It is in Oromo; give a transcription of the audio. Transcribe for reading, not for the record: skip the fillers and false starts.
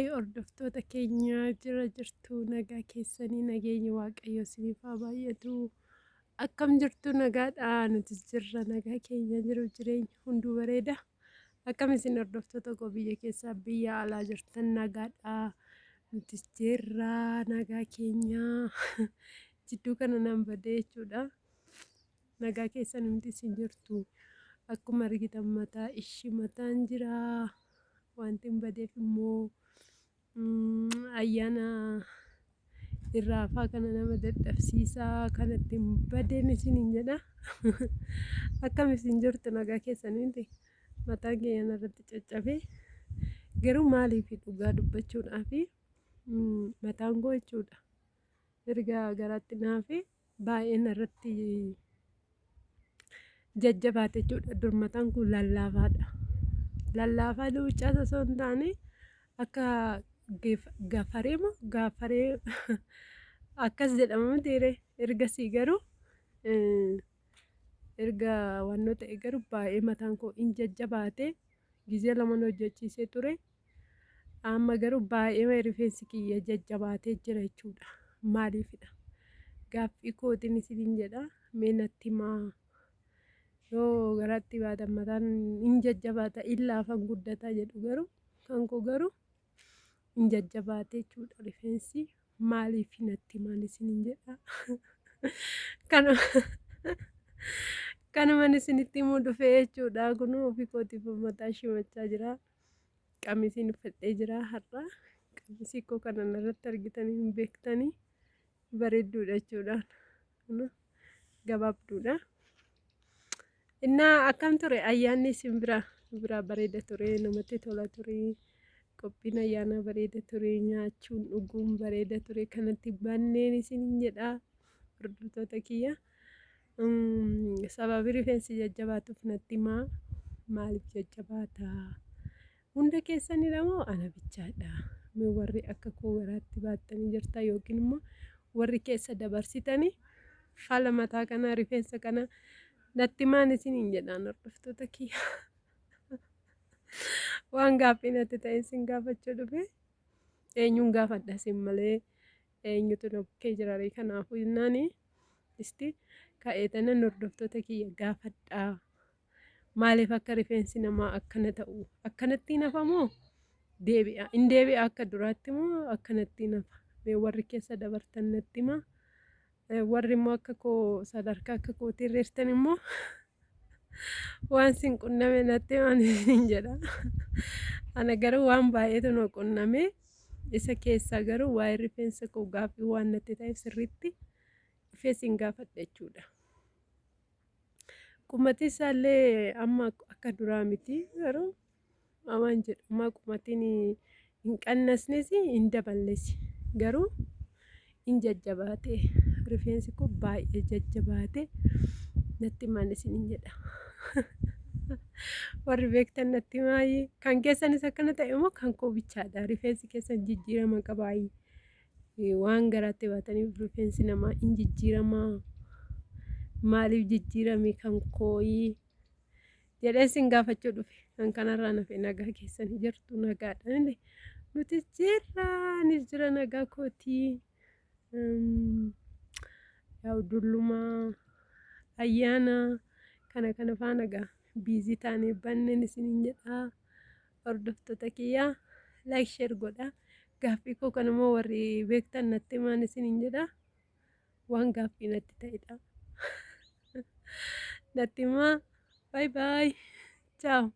Hordoftoota keenya, jira jirtu? Nagaa keessanii? Nageenya Waaqayyoo isiniif haa baay'atu. Akkam jirtu? Nagaadha? Nutis jirra, nagaa keenya, jiru jireenya hunduu bareeda. Akkam isin hordoftoota koo biyya keessaa, biyya alaa jirtan? Nagaadha? Nutis jirra, nagaa keenya. Jidduu kana nan badee jechuudha. Nagaa keessan miti isin jirtu? Akkuma argitan mataa ishii mataan jira. Wanti hin badeef immoo ayyaana irraa afaa kana nama dadhabsiisaa, kanatti hin badeen isiniin jedha. Akkam isin jirtu? Nagaa keessan miti? Mataan keenya irratti caccabe. Garuu maaliif, dhugaa dubbachuudhaaf, mataan koo jechuudha. Erga garaatti naafe baay'een irratti jajjabaate jechuudha. Dur mataan kun lallaafaadha. Lallaafaa luuccaas osoo hin taane akka gafaree moo gaafaree akkas jedhama mitiire? Ergasii garuu, erga wannoo ta'e garuu, baay'ee mataan koo hin jajjabaate. Gizee laman hojjechiisee ture. Amma garuu baay'ee rifeensi kiyya jajjabaatee jira jechuudha. Maaliifidha? Gaaffii kootiin isiniin jedha. Mee natti himaa. Yoo garaatti baatan mataan hin jajjabaata, hin laafan guddataa jedhu, garuu kan koo garuu hin jajjabaate jechuudha rifeensi. Maaliif, natti himaan isiniin jedha. Kanuman isinitti himuu dhufee jechuudha. Kun ofii kootiif mataa shimachaa jira. Qamisiin uffadhee jira har'a. Qamisii koo kana irratti argitanii hin beektanii, bareedduudha jechuudha. Gabaabduudha. Innaa akkam ture ayyaanni isin bira? Biraa bareeda ture, namatti tola ture. Qophiin ayyaanaa bareeda ture, nyaachuun dhuguun bareeda ture. Kanatti banneen isiniin jedha, hordoftoota kiyya. Sababii rifeensi jajjabaatuuf natti himaa. Maaliif jajjabaata? Hunda keessanidha moo ana bichaadha? Mee warri akka koo garaatti baattanii jirta yookiin immoo warri keessa dabarsitanii fala mataa kana, rifeensa kana natti himaan isiniin jedhaan, hordoftoota kiyya. Waan gaaffii natti ta'e isin gaafachuu dhufe. Eenyuun gaafadha isin malee? Eenyutu na bukkee jira ree? Kanaafuu jennaani isti ka'ee tanan hordoftoota kiyya gaafadhaa. Maaliif akka rifeensi namaa akkana ta'u? Akkanatti nafa moo deebi'a? Hin deebi'a akka duraatti moo akkanatti nafa? Mee warri keessa dabartan natti himaa. Warri immoo akka koo sadarkaa akka kootii irreertan immoo waan sin qunname natti himaan isiniin jedha. Ana garuu waan baay'eetu na qunname. Isa keessaa garuu waa'ee rifeensa koo gaaffii waan natti ta'eef sirriitti dhufee sin gaafadha jechuudha. Qumati isaallee amma akka duraa miti, garuu amaan jedhu amma qumatiin hin qannasnes hin daballes, garuu hin jajjabaate, rifeensi koo baay'ee jajjabaate. Natti himaan isiniin jedha. Warri beektan natti himaayii. Kan keessanis akkana ta'e immoo kan koo bichaadha? Rifeensi keessan jijjiirama qabaayii? Waan garaatti baataniif rifeensi namaa hin jijjiiramaa? Maaliif jijjiirame kan kooyii? Jedhee sin gaafachuu dhufe. Kan kanarraa nafe, nagaa keessan jirtu? Nagaadha? Nuti jirra, anis jira, nagaa kootii. Yaa'u dullumaa ayyaana kana kana faana gaa busy taanee banneen isiniin jedha. Hordoftoota kiyyaa, like, share godha. Gaaffii koo kanammoo warri beektan natti himaan isiniin jedha. Waan gaaffii natti ta'edha. Natti himaa. Bye bye. Ciao.